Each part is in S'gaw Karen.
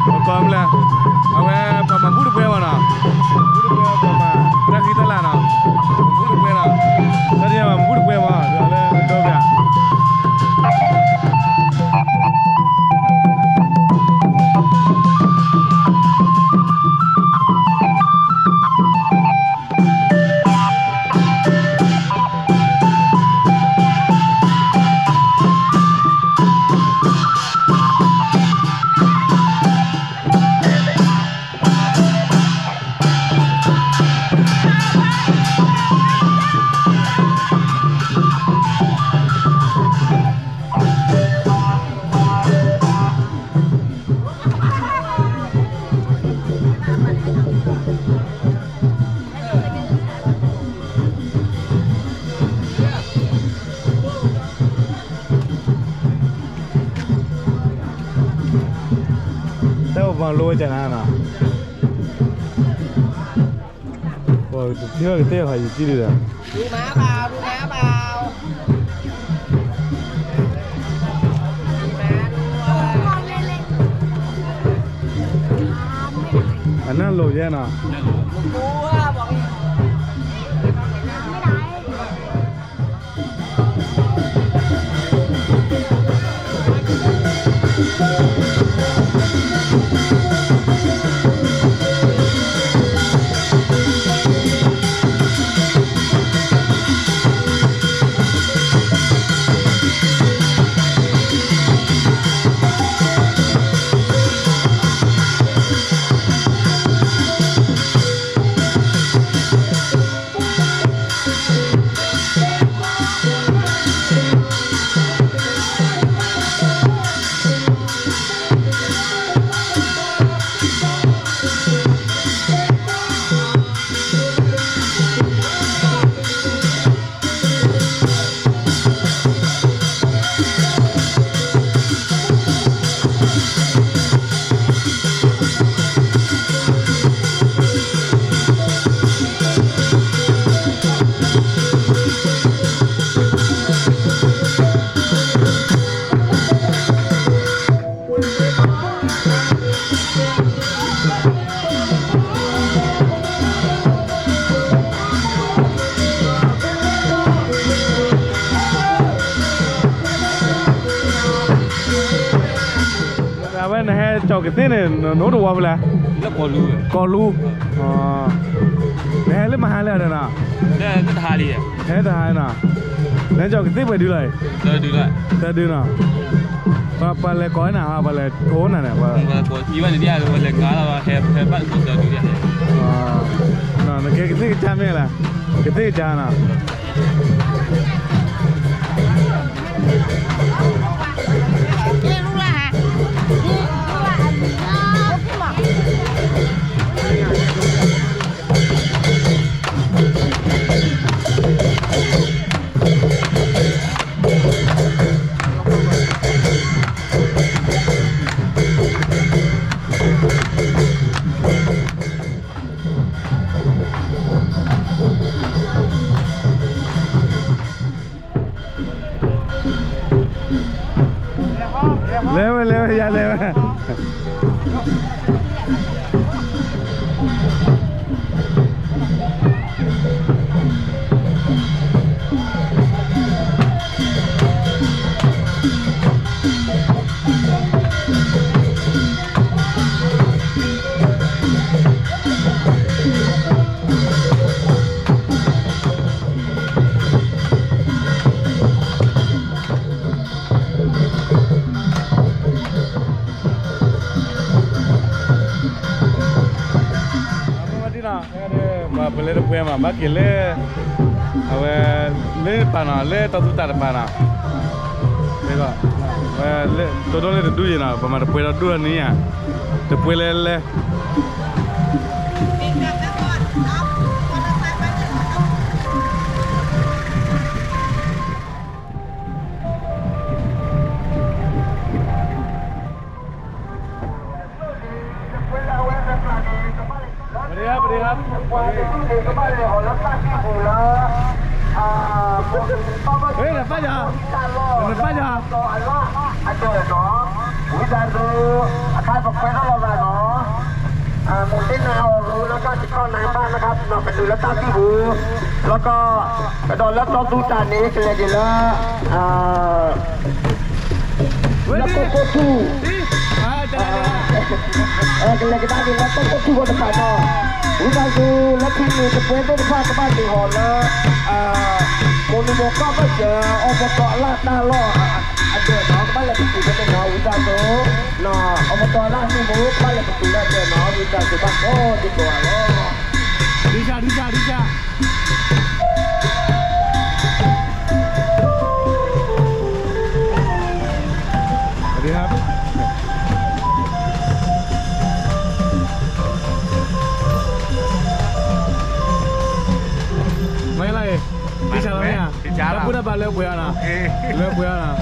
ပကိးမလဲၣ်, အဝဲပှၤမၤဘူၣ်တပှဲၤမးနီၤ, မၤဘူၣ်တပှဲၤ ပှၤမၤတၢ်ဃံတၢ်လၤနီၤ, မၤဘူၣ်တပှဲၤနီၤ, တၢ်ဒ်မၤဘူၣ်တပှဲၤမး ဒီးလၢဒီဘၣ် တၢ်အိၣ်ပှၤလိဝဲကနၤနီၤ, ပှၤကသ့ၣ်ဟီယကံၣ်ဒုဒီး, အနၢ်လိၤယဲနီၤ. အဝဲနဟဲကၠီၤကသ့ၣ်န့ၣ် နအိၣ်တဝီဖဲလဲၣ်, ကိးလူ, နဟဲလၢမဟါလၢဒီးနီၤ, ဟဲတဟါနီၤ, နဟဲကၠီၤကသ့ၣ်ပှဲၤဒုလီၤ, သၢဒုနီၤ, ပှၤလဲၤကိးနၤ, ပှၤလဲၤကိးနၤန့ၣ်, နကဲကသ့ၣ်ကစၢ်မ့ၢ်လဲၣ်, ကသ့ၣ်ကစၢ်နီၤ. လဲၤဝဲ လဲၤဝဲ ယၤလဲၤဝဲ. ဒ်နီၤ, ပှၤပလဲတပှဲၤမး ဘၣ်က့ၤလၢ အဝဲ လၢပၢ်နီၤ လၢတီသူတၢ်တပၤနီၤ, ဝဲ တိဒိၣ်လၢတဒူၣ်ယံၤနီၤ ပမၤတပှဲၤဒီးဒူၣ်လီၤန့ၣ်ဧါ, တပှဲၤလဲၤလဲၤ สวัสดีครับ สวัสดีครับ เฮ้ย เดี๋ยวป้าจ๋า เดี๋ยวป้าจ๋า ဝံသးစူၤ အခါပကွဲထီၣ်လီၤသးနီၤ, မူၤတ့ၢ်နၤအီၤရူ แล้วก็ စံခီၣ်နၤဘၣ် นะครับ နီၤ ကဒုးလၢတၢ်သံၣ်ပူၤ แล้วก็ ကဒီးလၢတီသူတၢ်န့ၣ် ကလဲၤက့ၤလၢ လၢတိၢ်ခိၣ်ထူၣ် ကလဲၤကဒါက့ၤလၢတိၢ်ခိၣ်ထူၣ်ဝဲတဖၣ်နီၤ, ဝံသးစူၤ လၢခံန့ၣ် တပွဲသ့ၣ်တဖၣ်ကဘၣ်နုာ်အီၤလၢ မိၢ်နူာ်မိၢ်ကီၢ်ဘၣ်စၢၤ အိၣ်မတီၤအလၢ်တၢ်လီၢ် အဒၢးနီၤ ကဘၣ်လဲၤပတုာ်ဖဲန့ၣ်နီၤ ဝံသးစူၤ, အိၣ်မတီၤအလၢ်နံၣ်မူ ကဘၣ်လဲၤပတုာ်လၢအဒၢးနီၤ ဝံသးစူၤဘၣ်ကိးဒံကိးဂၤလီၤ. ဒံၣ်စၢ် ဒံၣ်စၢ် ဒံၣ်စၢ် สวัสดีครับ ไม่อะไร พี่ชายเราเนี่ย พี่ชายเรา ถ้าพูดได้บาทเลิกเปลี่ยนนะ โอเค เลิกเปลี่ยนนะ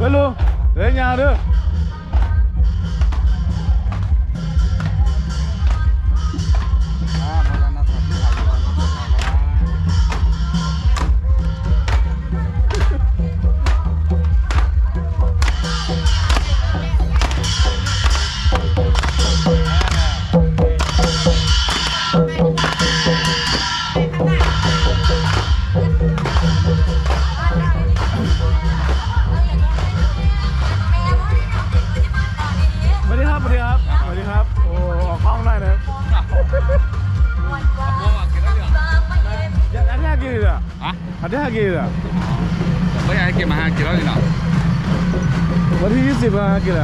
ဝဲလိၤ လၢညါဒီး สวัสดีครับ สวัสดีครับ สวัสดีครับ โอ้ ออกกล้องได้นะ อันนี้กี่เหรอ ฮะ อันนี้กี่เหรอ ไม่ให้เกมมาห้ากิโลนี่เนาะ วันที่ยี่สิบมาห้ากิโล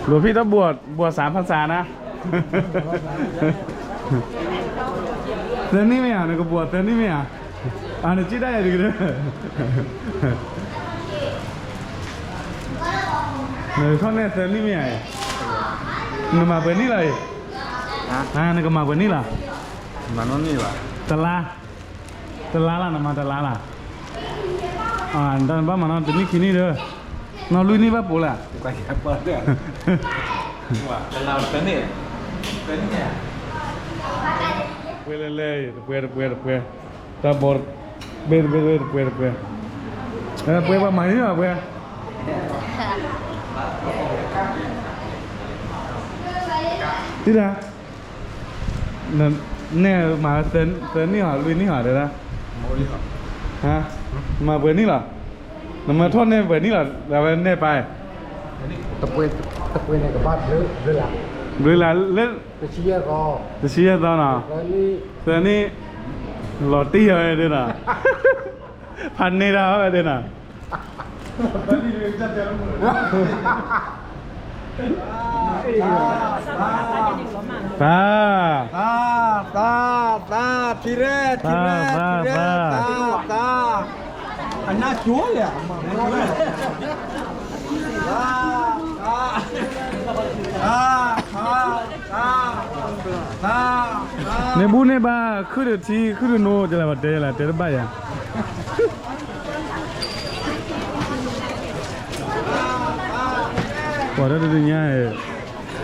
หลวงพี่ต้องบวช บวชสามพรรษานะ သၢနံၣ်မ့ၢ်ဧါ နကဘၣ်သၢနံၣ်မ့ၢ်ဧါ အၢ နစံၣ်ဒၣ်ယၤတက့ၢ် နထီၣ်နဲၣ်သၢနံၣ်မ့ၢ်ဧါ နမၤပှဲၤနံၣ်လီၤအံၤ နကမၤပှဲၤနံၣ်လီၤ တလါ တလါလီၤ နမၤတလါလီၤ တၢ်နဘၣ်မၤနီၢ်တနံၣ်ခံနံၣ်ဒီး နီၢ်လွံၢ်နံၣ်ဘၣ်ပူၤလဲၣ် ပှဲၤလဲၣ်လဲၣ် တပှဲၤတပှဲၤတပှဲၤ တၢ်ဘီ တဘ့ၣ်တဘ့ၣ်တဘ့ၣ်တပှဲၤတပှဲၤ ပှဲၤပှဲၤမၤန့ၢ်ဘၣ်ပှဲၤ တံၢ်ဒၣ် နဲၣ်မၤသၢနံၣ်ဟီ လွံၢ်နံၣ်ဟီတဲဒၣ် မၤပှဲၤနံၣ်လီၤ နမၤထီၣ်နဲၣ်ပှဲၤနံၣ်လီၤ အဝဲနဲၣ်ပၢ် တပှဲၤန့ၣ်ကဘၣ်ဘျုးလၢ် ဘျုးလၢ်လၢ တဆံယဲၢ်သီနီၤ သၢနံၣ် လီၤတံၢ်ဝဲဒၣ်နီၤ ဖးန့ၢ်ဒၣ်ဝဲဒၣ်နီၤ သါ သါ သါ သါ ထံရဲၣ် ထံရဲၣ် ထံရဲၣ် သါ သါ အနၢ်ကၠိလဲၣ် သါ သါ သါ သါ သါ န့ၢ်ဘူၣ်န့ၢ်ဘါ ခုၣ်ဒီးထံ ခုၣ်ဒီးနိ တဲလၢပတဲလၢ တဲတဘၣ်ယၤ ပှၤတဒုညါ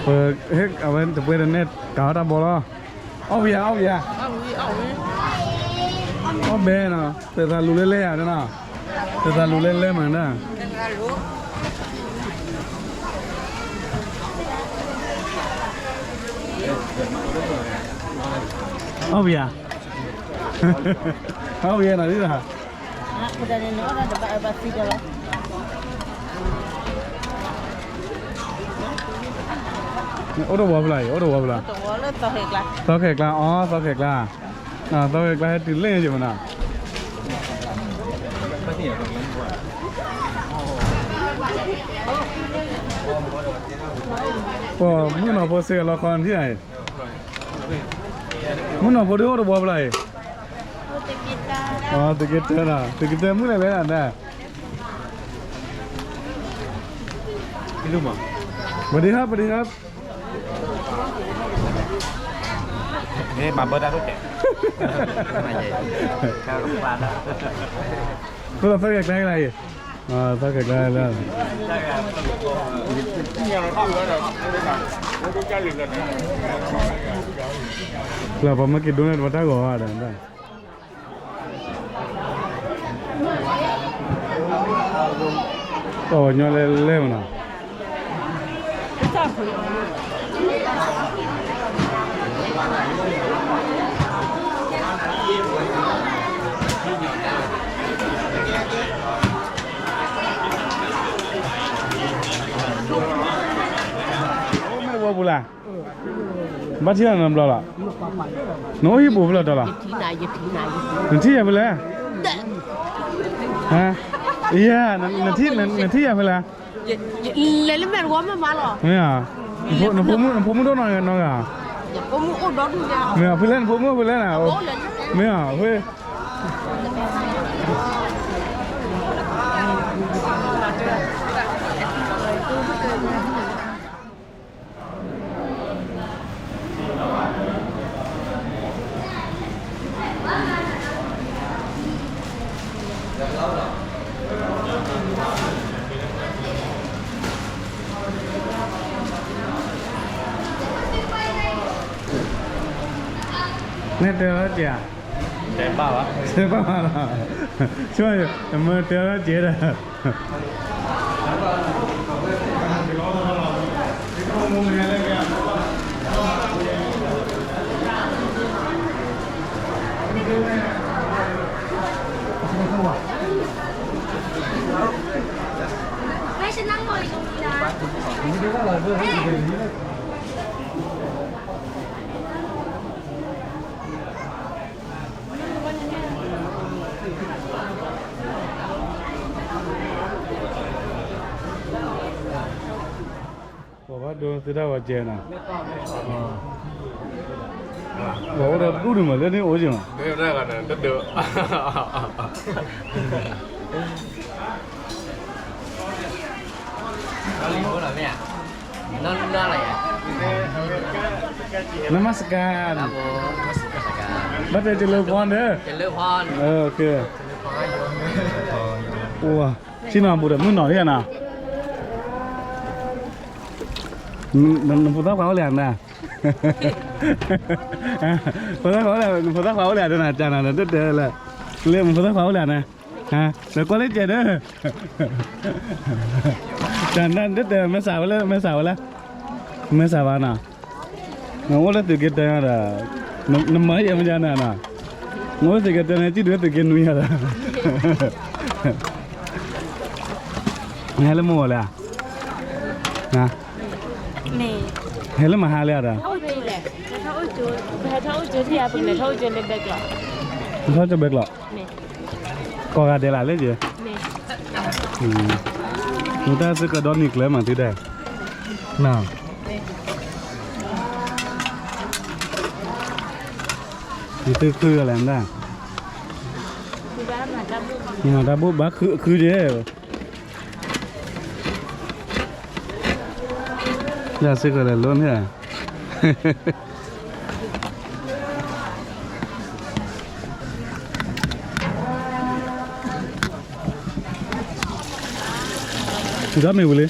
ပဟဲအဝဲတပှဲၤတနဲၣ် ကၤအီၣ်တၢ်ဘီလီၤ အီၣ်ဝံၤယၤ အီၣ်ဝံၤယၤ အီၣ်ဘဲနီၤ သုသးလူၤလဲလဲၣ်ယၤနီၤ သုသးလူၤလဲလဲၣ်မးနီၤ အီၣ်ဝံၤယၤ အီၣ်ဝံၤယၤနီၤ ဒ်သိး အိၣ်တဝီဖျါအံၤ အိၣ်တဝီဖျါ သီခဲကျါ အီ သီခဲကျါ သီခဲကျါဟဲတုၤလၢယမနီၤ ပှၤမုၣ်ကနီၤဖိစ့ၢ်ကီးလီၤခီနထံၣ်အံၤ မုၣ်ကနီၤဖိဒ်အိၣ်တဝီဖျါအံၤ သုက့တၢၢ်နီၤ သုက့တၢၢ်မုၣ်လဲၣ်လဲၣ်နီၤ ပဒံဟီ ပဒံဟီ မၤဘၢတၢ်ဒိၣ်ကဲ သီခဲကျါလၢ သီခဲကျါလၢ လၢပှၤမ့ၢ်က့ၤဒိးန့ၢ်တဘၣ်တၢ်ဂီၤဘၣ်ဒီး ပှၤကညီလဲၤလဲၤမနီၤ ပှၤ အိၣ်လၢ, ဘၣ်ထံၣ်လီၤနဘျီလီၤ, နအိၣ်ဟံၣ်ပူၤဖဲလဲၣ်တီၤလီၤ, နထံၣ်ယၤဖဲလဲၣ်, ယဲ, နထံၣ်ယၤဖဲလဲၣ်, မ့ၢ်ဧါ, နဖိမုၣ်ဒိၣ်နီၢ်ဂၤ, မ့ၢ်ဧါ, ဖဲလဲၣ်နဖိမုၣ်ဖဲလဲၣ်နၤ, မ့ၢ်ဧါ, ဖဲ နဲၣ်တဲလီၤတက့ၢ်, တဲဘၣ်ဘၣ်, တဲဘၣ်ဘၣ်လီၤ, ဆိ, မ့ၢ်တဲလီၤတက့ၢ်ဒီး ပှၤဘၣ်ဒိသုတၢ်ဝဲကဲနီၤ, ပှၤအိၣ်ဒီးဒူၣ်န့ၣ်မး လၢန့ၣ်အိၣ်က့ၤမး, နမၤစကၤ, ဘၣ်တဲကလၢဖီဒီး, အိၣ်, ဆ့ၣ်နီၤဘူးဒီးမုၢ်နီၤလံနီၤ, နဖိသၣ်ခွါအိၣ်လံဧါ, ဖိသၣ်ခွါအိၣ်လံ, နဖိသၣ်ခွါအိၣ်လံဧါဒီးနၤ, ကနၤဒီးတတဲလၢ, လၢနဖိသၣ်ခွါအိၣ်လံဧါန့ၣ်, ဒီးကွၢ်လၢကဲဒီး, တတဲ မဲာ်ဆှးဝဲလၢ, မဲာ်ဆှးဝဲလၢ, မဲာ်ဆှးဘၣ်နီၤ, နအိၣ်လၢသုးက့တၢန့ၣ်ဒီး, နမၤယဲမယါန့ၣ်နီၤ, နအိၣ်လၢသုးက့တၢန့ၣ် စံၣ်ဒုးသုးက့နွံယၤဒီး, နဟဲလၢမုၢ်ဂီၤလံဧါ, ဟဲလၢမဟါလံဧါဒီး, ထီၣ်ကၠိဘဲကျိး, ကိးဂၤဒဲးလၢ်လၢယဲ, မ့ၢ်တၢ်စ့ၢ်ကီးဒီနံၤကျၢၤမးသုဒဲး, နသုခုဂၤလဲၣ်မတၢ်, မၤတၢ်ဘိၣ်ဘၣ်ခုယဲ, ယၤစ့ၢ်ကီးလဲၤလိန့ၣ်ဧါ, ဒီးမ့ၢ်ဝံၤလံ.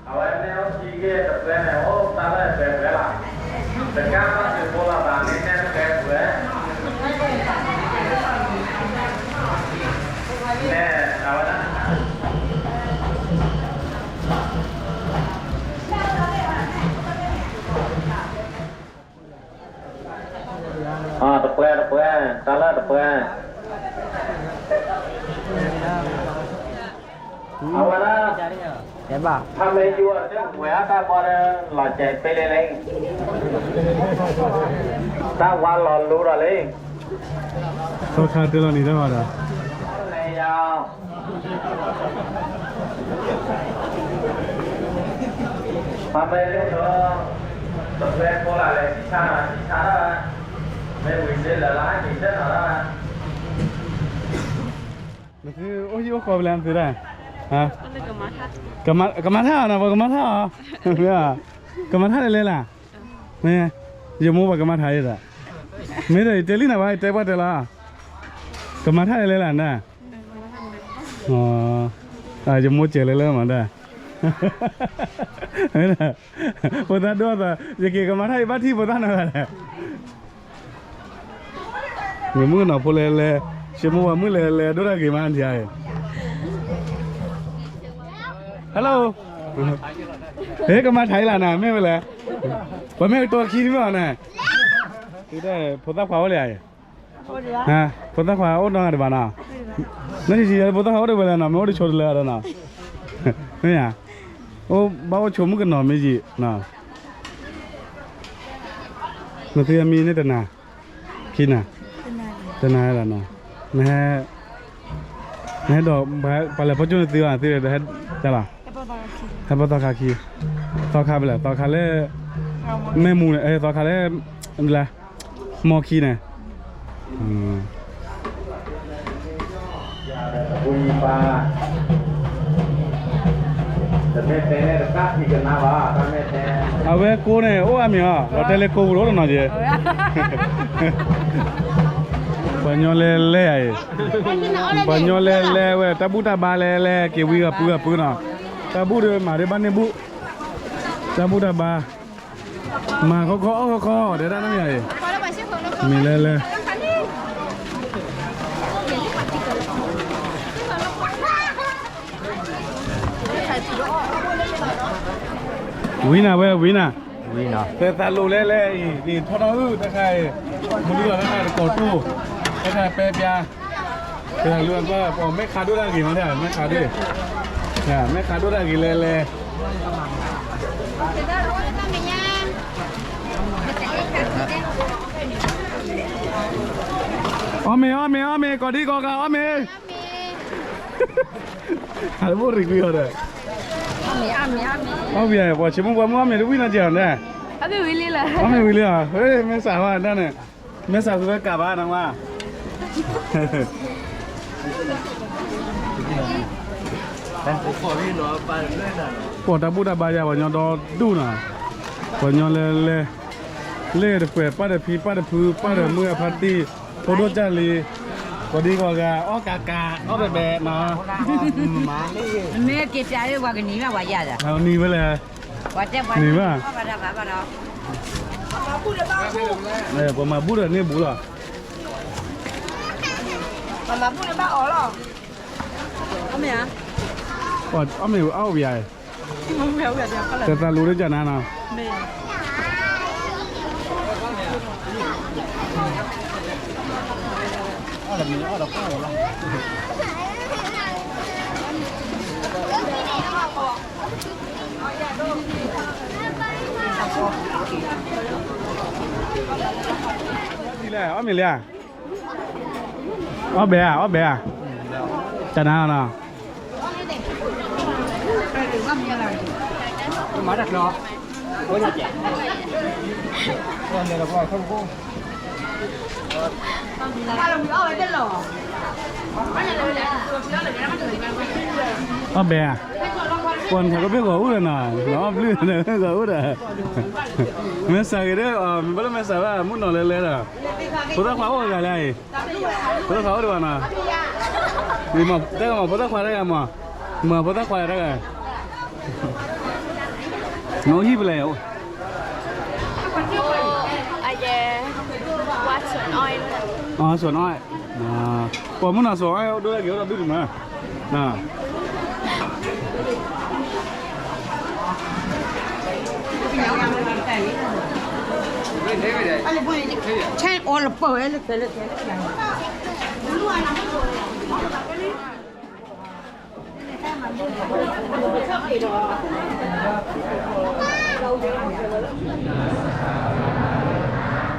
အဝဲမ့ၢ်အိၣ်ခံက့ၤတပွဲန့ၣ် အိၣ်တၢ်လၢအပှဲၤပှဲၤလီၤ. တကးဘၣ်စ့ၢ်ဖိလီၤဘၣ် မ့ၢ်တဲတပှဲၤပှဲၤ မ့ၢ်အဝဲဒၣ် တပှဲၤတပှဲၤ တၢ်လၢတပှဲၤ အဝဲဒၣ် တဲဘၣ် ဖးမ့ၢ်ယိၤအတဝဲအတၢ်ဘီဒီး လီၤစဲးပ့လဲလံ တၢ်ဝါလီၤလူဒီးလံ သီခါတဲလီၤနံၤတၢ်ဘၣ်ဒီး လဲၤယၤ ဖးမ့ၢ်လၢဒီး တပှဲၤဖိလၢ်လဲၤဆံဆါနၤဆံဆါဒၣ် မ့ၢ်ဝံၤစ့လၢ်လၢဟဲက့ၤဆၢနၤဒၣ် နသုအိၣ်ဟံၣ်အိၣ်ဃီဖဲလဲၣ်နသုဒၣ် ကမၤထၣ်နီၤ ပှၤကမၤထၣ်အီၤ ကမၤထၣ်လဲၤလဲၤလၢ် မ့ၢ် ယမိၢ်ပှၤကမၤထၣ်အံၤဒီး မ့ၢ်ဒီးယတဲလံနၤဘၣ် ယတဲပှၢ်တဲလီၤ ကမၤထၣ်လဲၤလဲၤလၢ်နၤ ယမိၢ်စဲးလဲၤလဲၤမးဒၣ် ဖိသၣ်ဒိၣ်သး ယက့ၤကမၤထၣ်အံၤဘၣ်ထံၣ်ဖိသၣ်နီၤလဲၣ် မ့ၢ်မုၣ်ကနီၤဖိလဲၤလဲၤ ယမိၢ်ပှၤမုၣ်လဲၤလဲၤဒိၣ်တၢ်ဂ့ၤမးဒ်အံၤ Hello ဟဲကမၤထၣ်အံၤလၢ်နၤ မ့ၢ်ဝဲလဲၣ် ပှၤမ့ၢ်ကတိၤခံမ့ၢ်အီၤန့ၣ် ဖိသၣ်ခွါအိၣ်လံဧါ ဖိသၣ်ခွါအိၣ်နီတဘၣ်နီၤ နထံၣ်ထံၣ်ဖိသၣ်ခွါအိၣ်တဝဲလဲၣ်နီၤ မ့ၢ်အိၣ်တဆိတလၢဒီးနီၤ မ့ၢ်ဧါ အိၣ်ဘၣ်အိၣ်ဆိမုၣ်ကနီၤမ့ၢ်ယံၤနီၤ နသုအမံၤန့ၣ်တနၤ ခံနၤ တနၤလီၤနီၤ နဟဲ နဟဲဒီး ပှၤလဲၤဖီကၠိၣ်နသုအီၤ သုဟဲတၢ်လီၤ ဟဲပသီခါခံ သီခါဖဲလဲၣ် သီခါလၢ မဲၢ်မူန့ၣ် သီခါလၢ လၢ မီခံန့ၣ် အဝဲကိးန့ၣ် အိၣ်အါမံၤအီၤ ဒီးတဲလၢကိးပူၤတအိၣ်တနီၤက့ၤ ပှၤညီလဲၤလဲၤအံၤ ပှၤညီလဲၤလဲၤဝဲ တၢ်ဘူၣ်တၢ်ဘါလဲၤလဲၤ က့ၤဝံဂၤပုၢ်ဂၤပုၢ်နီၤ တၢ်ဘူၣ်ဒီးမၤဒ်ဘၣ်န့ၢ်ဘူၣ် တၢ်ဘူၣ်တၢ်ဘါ မၤခီခီအီၣ်ခီခီ တဲဒၣ်နီၢ်မံၤအံၤ မ့ၢ်လဲၤလဲၤ ဝံနၤဝဲ ဝံနၤ သဲသးလိၤလဲၤလဲၤအံၤ ထီထီၣ်အုၣ်တခါအံၤ မနုၤလီၤတခါတကိးတိၢ် တခါပဲပျါ တခါလၢပှၤမဲာ်ခးဒိၣ်တၢ်ဂ့ၤမး မဲာ်ခးဒိၣ် မဲာ်ခးဒိၣ်တၢ်ဂ့ၤလဲၤလဲၤ အီၣ်မ့ၤ အီၣ်မ့ၤ အီၣ်မ့ၤ ကီၢ်ဒံကီၢ်ဂၤ အီၣ်မ့ၤ အဘိၣ်ရံကွံာ်အီၤဒီး အီၣ်မ့ၤ ပှၤဆိကမိၣ်ပှၤမုၣ်အီၣ်မ့ၤတဝံၣ်နီတစဲးနီၤ အီၣ်မ့ၤဝံၤလံလီၤ အီၣ်မ့ၤဝံၤလံလီၤ မ့ၢ်စးဝဲဒၣ်န့ၣ် မ့ၢ်စးဃုဝဲကးဘၣ်နဝဲ ပှၤတၢ်ဘူၣ်တၢ်ဘါယၤ ပှၤညီဒီဒူၣ်နီၤ ပှၤညီလဲၤလဲၤ လ့ၣ်တပှဲၤ ပၢ်တဖံ ပၢ်တဖု ပၢ်တမုၢ်အဖါတံၢ် ဖိဒိၣ်ကၢ်လံၤ ကိးဒံကိးဂၤ အီၣ်ကးကး အီၣ်ဘဲဘဲနီၤ, မ့ၢ်က့ၤပျးလၢပှၤကနံၤဘၣ်ပှၤယၤဒီး နံၤဝဲလဲၣ်, နံၤဘၣ်, ပှၤမၤဘူၣ်ဒီးန့ၢ်ဘူးလီၤ, အီၣ်မ့ၢ်ဧါ, အီၣ်မ့ၢ်အီၣ်ဝံၤဧါ, တသးလူၤလၢကနၤနီၤ အီၣ်မ့ၢ်လံဧါ, အီၣ်ဘဲဧါ, အီၣ်ဘဲဧါ, တနၤနီၤ, အီၣ်ဘဲဧါ, ပှၤနထးကဘ့ၣ်ဂီၤအိၣ်ဒီးနီၤ, နအီၣ်ဘျုးဂီၤအိၣ်ဒီး, မဲာ်ဆှးဂ့ၤဒီး မ့ၢ်ဘၣ်လၢမဲာ်ဆှးဘၣ် မုၢ်နီၤလဲၤလဲၤဒီး, ဖိသၣ်ခွါအိၣ်ဂၤလၢအံၤ, ဖိသၣ်ခွါအိၣ်ဒီးဘၣ်နီၤ, တဂၤမ့ၢ်ဖိသၣ်ခွါတဂၤမ့ၢ်, မ့ၢ်ဖိသၣ်ခွါတဂၤ, နအိၣ်ဟံၣ်ဖဲလဲၣ်, အယဲ, ဝါဆွနအီၣ်, အီဆွနအီၣ်, ပှၤမုၢ်နီၤဆွနအီၣ်ဒိၣ်လၢက့ၤအိၣ်ဒီးဘုၣ်တမၢ,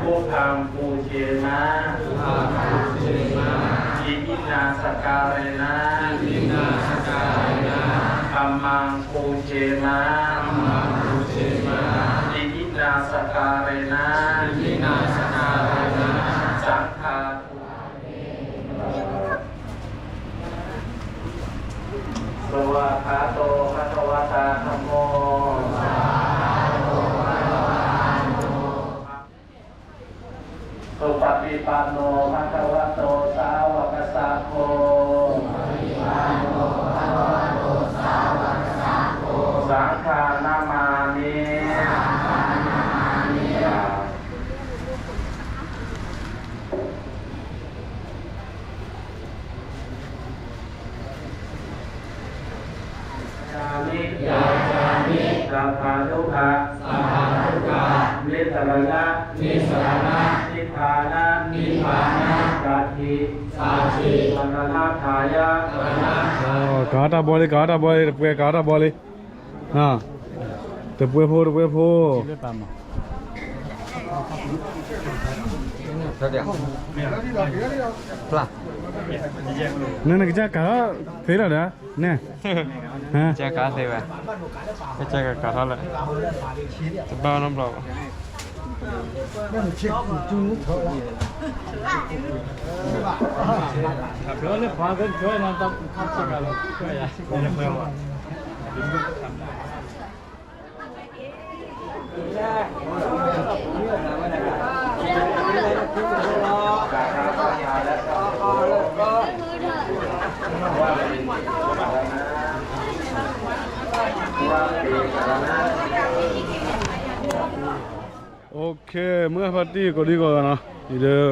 ပုၢ်ဖၣ်ပူၣ်က့ၤမး, ဒိၣ်နၢ်စကၤရနၤ, ဒိၣ်နၢ်စကၤရနၤ, ဓမ္မံ ပူၣ်က့ၤမး, ဓမ္မံ ပူၣ်က့ၤမး, ဒိၣ်နၢ်စကၤရနၤ, ဒိၣ်နၢ်စကၤရနၤ, သံဃံ သဝၢၵ်ႇခၢၣ် သုပတိပၢၼ်ႇၼေႃး ၽၢၵ်ႇဝတေႃး သၢဝၢၵ်ႇသၢၵ်ႇ သံဃံ ၼမႃႇမိ။ ယႃႇၸႃႇမိ ယႃႇၸႃႇမိ သဗ္ဗဒုက္ခ သဗ္ဗဒုက္ခ နိသရဏ နိသရဏ နိဗ္ဗာန် နိဗ္ဗာန် သၢၵ်ႇၶီႇ သၢၵ်ႇၶီႇ သရဏတၢယ သရဏတၢယ ကၤတၢ်ဘီလံ ကၤတၢ်ဘီလံ တပှဲၤကၤတၢ်ဘီလံ တပှဲၤဖိ တပှဲၤဖိ နနကစၢ်ကၤထီၣ်သ့လီၤဒီး နဲ ကစၢ်ကၤသ့ဝဲ ကစၢ်ကၤထီၣ်လၢ တဘၣ်နီတဘျီဘၣ် OK မုၢ်ဂၢ်ဖါတံၢ်ကိးဒံကိးဂၤနီၤ အံၤဒီး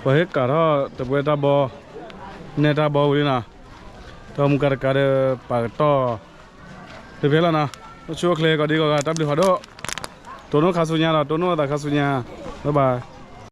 ပှၤဟ့ၣ်ကၤထီၣ်တပှဲၤတၢ်ဘီ နဲတၢ်ဘီဝံၤလံနီၤ တၢ်မူကၤတကးဒီး ပာ်ကတီၢ် တဖဲလီၤနီၤ အိၣ်ဆူၣ်အိၣ်ချ့ကိးဒံကိးဂၤ တၢ်ဘျုးဖးဒိၣ် တိၢ်နီၣ်ခါဆူညါဒီး တိၢ်နီၣ်သးခါဆူညါ bye bye